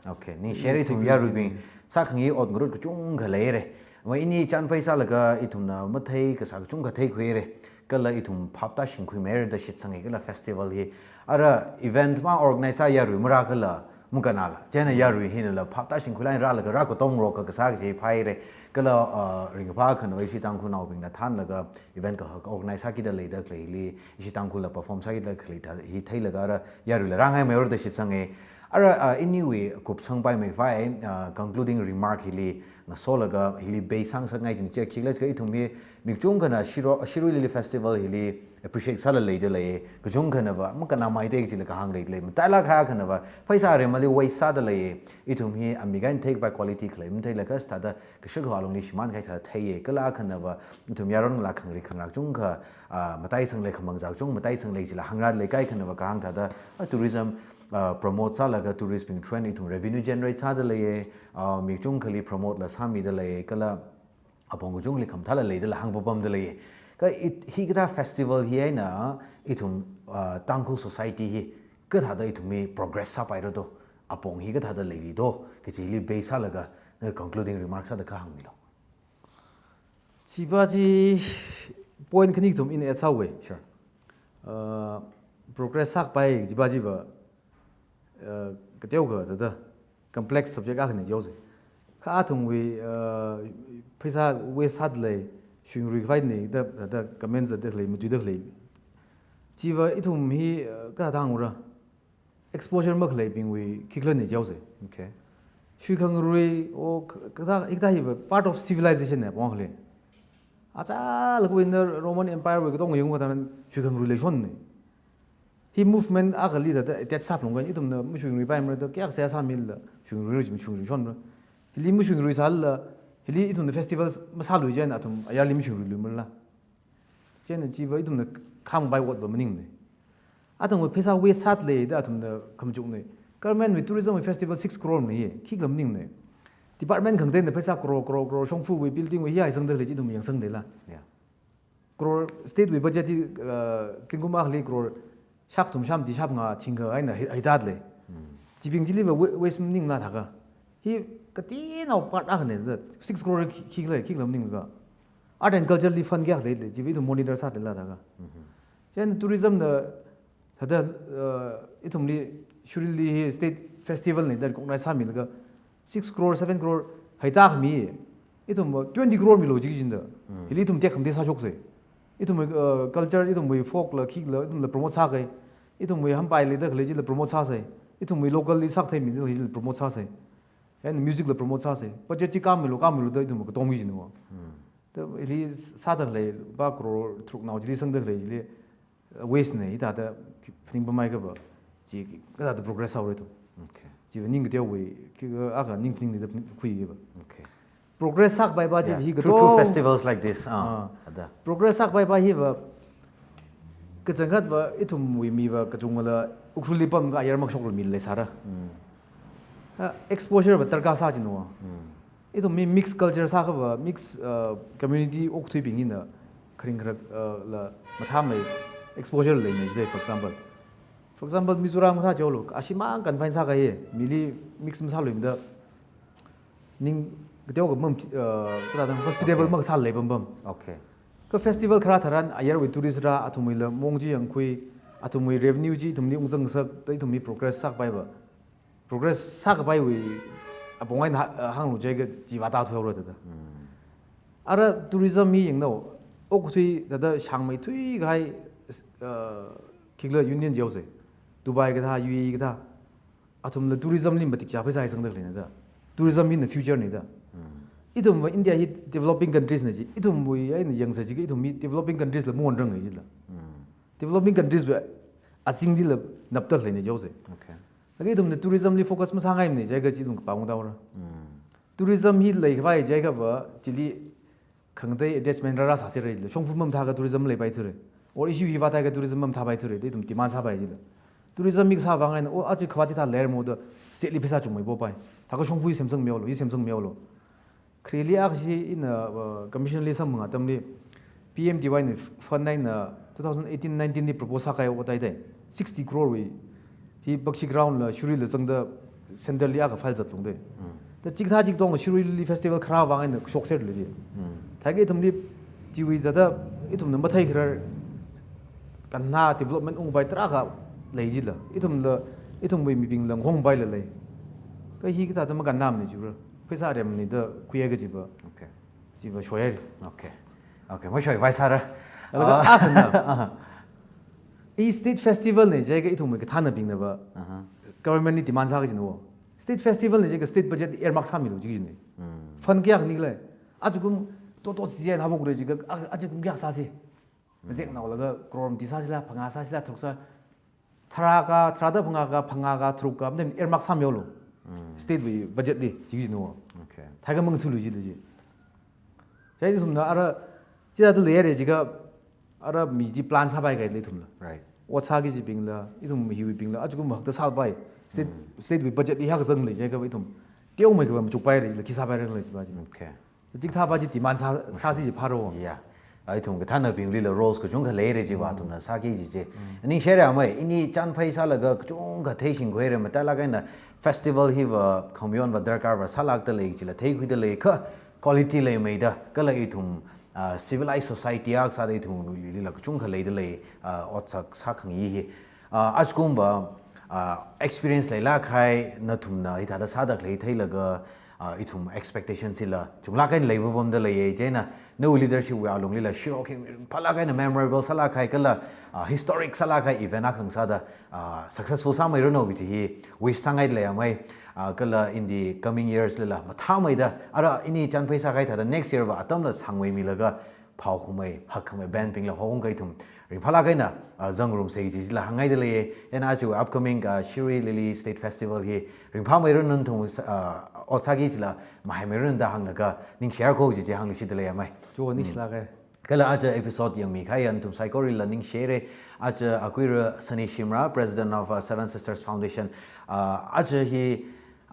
Okay, ningshire ithum yaruibing, sākhangai ot ngarut kachungkha leire. Wai ini chānpai sālaga ithumna mathei kasā kachungkha theikhuire. Kala ithum phap tāshingkhuimeira da shitsange kala festival hi. Ara event ma organize sā yarui marākhala, makanala. Chieina yarui hinala phap tāshingkhuilāk eina rālaga rākatongrok kasā kaji phaire. Kala, uh, ringkaphā khanva ishi Tangkhulnaobingna thānlaga event akha organize sākida leida khaleili, ishi Tangkhulna perform sākida khalei thā, hi theilaga ara yaruila rāngaimeira da shitsange. Ara, uh, iniwui kupsangpaimei phai, uh, concluding remark hili ngasolaga hili base sāngasakngai chi chi khikhala kha ithum hi mi kachungkhana shiro, shiruili festival hili appreciate sālala leida lei. Kachungkhanava makana maite chila kahāng leida lei. Matailāk kahai khanava pheisā remali waste sāda lei. Ithum hi amik eina theikapai quality khalei matheilaga sāda kashak khalungli shimānkahai thāda theiye. Kala khanava ithum yaron ngalā khangarei khangarā kachungkha, ah, mataisang lei, khamang zak chung mataisang lei chila hāngrāda lei, kaikhanava kahāng thāda, ah, tourism, ah, promote sālaga tourist bing trend ithum revenue generate sāda leiye. Ah, mi kachungkhali promote la sāmida lei. Kala apong kachungkhali khamathāla leidala hāngpapamda lei. Kha it, hikathā festival hi eina ithum, ah, Tangkhul society hi kathāda ithumwui progress sāpaira do, apong hi kathāda leili do, kachili base sālaga, eh, concluding remarks sāda kha hāngmilu. Chiva chi point khani kathum ina add sāuwe. Sure. Uh, progress sākapai chiva chiva, uh, kateokha thāda complex subject akhana jihaosa. Kha athumwui, uh, pheisā waste sāda lei, shuingarui khavai ni da, da, da comment sāda lei, matuida lei. Chiva ithum hi, uh, kathāda hāngra. Exposure makhaleibingwui khikhala ni jihaosa. Okay. Shuikhangarui, o, k-, kathā, hikathā hiva part of civilization na pong khale. Achālakwui eina Roman Empire wui katong yangkha thāda shuikhangarui leishonna. Hi movement akhali thāda attach sāphalungkha, ithumna mashuingaruipaimara da, kayākha seihā sāmila, shuingarui chi mashuingaruishonra. Hili mashuingarui sālala, hili ithumna festivals masālui chieina athum ayarli mashuingaruiluimala. Chieina chiva ithumna khambai otva maningna. Athumwui pheisā waste sāda lei da athumna khamachukna. Government wui tourism wui festival six crore na hi, khikhala maningna. Department khangateina pheisā crore, crore, crore, shongfawui, building wui, hi haisangda lei chi ithum yangsangda leila. Yeah. Crore state wui budget hi, uh, zingkum akhali crore shākathum shāmati shāmangā thingkha eina hai, haida lei. Chibing chiliva wa-, waste maningla thākha. Hi kateonao part akhana da, six crore khi, khikhala, khikhala maningkha. Art and culture li fund kayākha leili, chiva ithum monitor sāda leila thākha. Chieina tourism na thāda, uh, ithumli, shirili hi state festival na da recognize sāmilaga, six crore, seven crore haida khami, ithum, uh, twenty crore milu jiki jida. Hili ithum tekhamatei sāshoksa. Ithumwui, uh, culture, ithumwui folk la, khikhala, ithumla promote sākahai. Ithumwui hampai leida khalei chila promote sāsa. Ithumwui local li sākathei mida khalei chila promote sāsa. And music la promote sāsa. Budget chi khamilu, khamilu da ithum katongmi jina. Da hili sāda khalei, lupā crore tharuknao chili sangda khalei chili, uh, waste na, hithāda phaningpammei kava, chi kathāda progress sāhaora ithum. Okay. Chiva ning kateowui, khi, akha ning phaningli da phaning, khuiva. Okay. Progress sākapaiva chi Yeah, hi through, through kato. Festivals like this, ah, Ah. ada. Progress sākapaiva hiva, kachangkhatva ithumwui miva kachungla Ukhrulli pamkha ayar makashokla mi leisāra. Ah, exposure va darkar sā jina. Ithum mi mixed culture sākhava, mixed, uh, community okathuibing hina kharing kharak, uh, la mathāmei exposure leimei jida, for example. For example, Mizoram kathā jihaolu, ashimang confine sākahai, mili mix masāluimada, ning kateokha mam, uh, kathāda hospitable Okay. makasā leipampam. Okay. Kha festival kharā tharan, ayarwui tourist rā, athumwuila maong chi yangkhui, athumwui revenue chi ithumli ungzangsak, da ithum mi progress sākapaiva. Progress sākapaiwui apong eina ha-, hānglu jiakha chiva tāthuihaora thāda. Ara tourism hi yanglu, okathui thāda shāngmeithui kahai, uh, khikhala union jihaosa. Dubai kathā, U A E kathā. Athumla tourism li matik chā pheisā haisangda khaleina da. Tourism hina future na da. Ithumva India hi developing countries na ji. Ithumwui eina yangsa jiakha ithum hi developing countries la maonranga jila. Developing countries va azingli la napda khaleina jihaosa. Okay. Laga ithumna tourism li focus masāngaimana jiakha chi ithum kapā ungdaora. Tourism hi leikhavai jiakha va chili khangatei attachment rāra sāsera jila. Shongfa mamathāakha tourism leipaithura. Or issue hi vāthaiakha tourism mamathāpaithura da ithum demand sāpai jila. Tourism hi kasā vang eina, oh, aja khavāt hithā leiramo da state li pheisā chungmei popai. Thākha shongfa hi semsangmihaolu, hi semsangmihaolu. Khareli akha chi ina, uh, commission li samphang atamli P M T Y na fund eina two thousand eighteen nineteen li propose sākahai ot eina sixty crore wui hi Bakshi Ground la Shirui la zangda central li akha file zatlungda. Da chikathā chi katonga Shirui Lily Festival kharā vang eina shokserla ji. Thākha ithumli chiwui thāda ithumna matheikharar kannā development ungpai tarākha lei jila. Ithumla, ithumwui mibingla ngongpaila lei. Kha hi kathāda makannāmana jiura. Pheisā remni da khuiakha chiva. Okay. Chiva shoihaira. Okay. Okay, mashoipai sāra. Laga Ah. akhana. I state festival na jiakha ithumwui kathānabingna va. Aha. Government li demand sāki kajina wo. State festival na jiakha state budget earmark sāmilu ji kajina. Fund kayākha nikhala. Ajakum toto sijai na bokre jiakha, a-, ajakum kayākha sāsi. Zek naolaga crore mati sāsila, phangā sāsila, tharuk sā. Tharākha, tharāda phangākha, phangākha, tharukka, madan earmark sāmihaolu. State wui budget li, ji kajina wo. Okay. Thākha mangachulu jila ji. Chieina ithumna ara, chithāda leira jiakha, ara mi chi plan sāpai kahai lei ithumla. Right. Ot sāki kajibingla, ithum hiwuibingla, ajakum hakta sāpai. State, state wui budget li hak zangla jiakha ithum. Teomeikha va machukpaira jila, khi sāpaira jila chiva ji. Okay. Chikathā va chi demand sā, sāsi ji phāra. Yeah. Ithum kathānabinglila roles kachungkha leira chiva ithumna sāki kaji chi. Ningshire amei, ini chānphai sālaga kachungkha theishingkhuira, matailāk eina festival hiva khamayon va darkar va sālākda lei jila theikhuida leiakha quality leimeida, kala ithum, ah, civilized society akha sāda ithumlila kachungkha leida lei, ah, otsak sākhangai hi. Ah, ajakum va, ah, experience leilāk kahai nathumna hithāda sāda khalei theilaga, ah, ithum expectation chila chunglāk eina leipapamda leiya, chieina nawui leadership wui alunglila Shirok hi ringphālāk eina memorable sālāk kahai kala, ah, historic sālāk kahai event akha ngasāda, ah, successful sāmeiranu kaji hi wish sāngaida lei amei, ah, kala in the coming years lila mathāmeida, ara ini chānphai sākahai thāda next year va atamla sangmeimilaga phaokhamei, hakkhamei band bingla hokungkha ithum ringphālāk eina, ah, zangrumsa kaji chila hāngngaida leiya. Chieina aja upcoming, ah, Shirui Lily State Festival hi ringphāmeiranu, nathum, ah, ot sāki kajila mahaimeiranu da hānglaga ningshire ko kaji chi hāngluishitda lei amei. Cho, ningshilāka. Kala aja episode yangmikahai nathum saikoralila ningshire. Aja akuira Sani Shimra, President of, uh, Seven Sisters Foundation, uh, aja hi,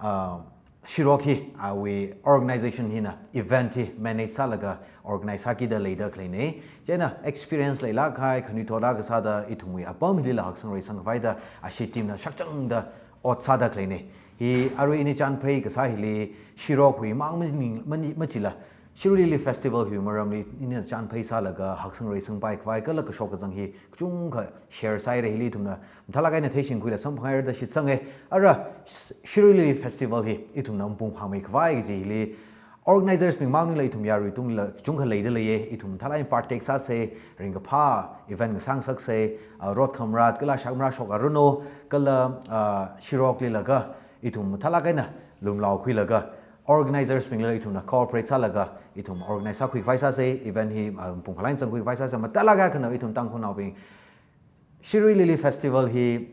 uh, Shirok hi, uh, wui organization hina event hi manage sālaga organize sākida leida khaleina. Chieina experience leilāk kahai, khanuithot akha sāda ithumwui apam hilila haksang reisang khavaida ashi team na shakchangda ot sāda khaleina. Hi arui ini chānphai kasā hili Shirok wui mang maning, mani, machila Shirui Lily Festival hi maramli ina chānphai sālaga haksang reisangpai khavai kala kashok kazang hi kachungkha share sāhaira, hili ithumna mathālāk eina theishingkhuila samphanghaira da shitsanga. Ara Sh-, Shirui Lily Festival hi ithumna mapung phāmei khavai kaji hili organizers bing maningla ithum yarui tungla kachungkha leida leiya, ithum mathālāk eina partake sāsa, ringkaphā event ngasāngasaksa, ah, rot khamrat kala shakmara shokranu, kala, ah, Shirok lilaga ithum mathālāk eina lumlaokhuilaga organizers bingla ithumna cooperate sālaga, ithum organize sākhui khavai sāsa, event hi, ah, pung khalai zangkhui khavai sāsa, matailāk akhana ithum Tangkhulnaobing Shirui Lily Festival hi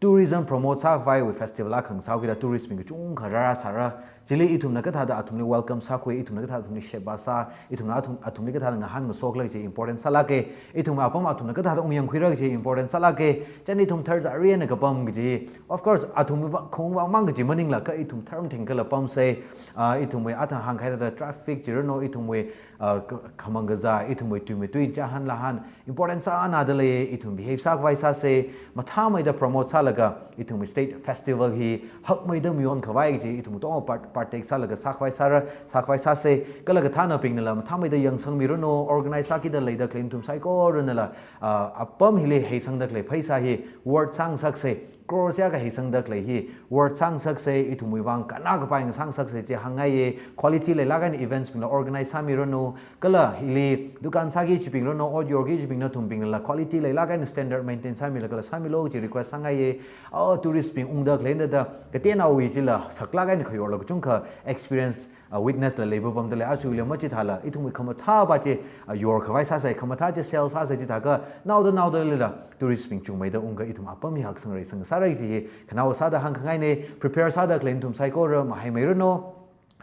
tourism promote sākhavaiwui festival akha ngasāhaokida tourist bing kachungkha rāra sāra, chili ithumna kathāda athumli welcome sākhui, ithumna kathāda athumli sheba sā, ithumna athum, athumli kathāda ngahān ngasokla kaji important sālāka, ithum apam athumna kathāda ungyangkhuira kaji important sālāka, chieina ithum tharzari eina kapam kaji, of course, athum va, khong vang mang kaji maningla kha ithum tharmatheng kala pamsa, ah, ithumwui athang hāngkahai thāda traffic jiranu, ithumwui, ah, kha-, khamang kazā, ithumwui tuimeitui chānhān lānhān, important sānada lei, ithum behave sākhavai sāsa, mathāmeida promote sālaga, ithumwui state festival hi hakmeida mayon khavai kaji, ithum katonga part-, partake sālaga sākhavai sāra, sākhavai sāsa, kala kathānabingnala mathāmeida yangsangmiranu, organize sākida leida khalei nathum saikoranala, ah, apam hili heisangda khalei pheisā hi worth sāngasaksa, crores akha heisangda khalei hi worth sāngasaksa, ithumwui vang kannā kapai ngasāngasaksa chi hāngngaiya, quality leilāk eina events bingla organize sāmiranu, kala hili dukan sāki kajibingranu, ot yorki kajibing nathumbingnala quality leilāk eina standard maintain sāmila kala sāmilu kaji request sāngaiya. Ah, tourist bing ungda khalei thāda, kateonaowui chila saklāk eina khayorla kachungkha experience, ah, witness la leipapamda lei, aja lei machithāla, ithumwui khamathā va chi, ah, yor khavai sāsa, khamathā chi sell sāsa chithākha, naoda naoda lila, tourist bing chungmeida ungkha ithum apam hi haksang reisangsa sāra kaji hi khanaowa sāda hāngkhangaina. Prepare sāda khalei nathum saikora mahaimeiranu,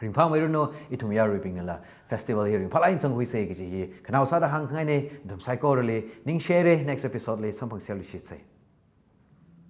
ringphāmeiranu, ithum yaruibingnala festival hi ringphālāk eina zangkhuisa kaji hi khanaowa sāda hāngkhangaina. Nathum saikorali ningshihaira, next episode li samphangserluishitsa.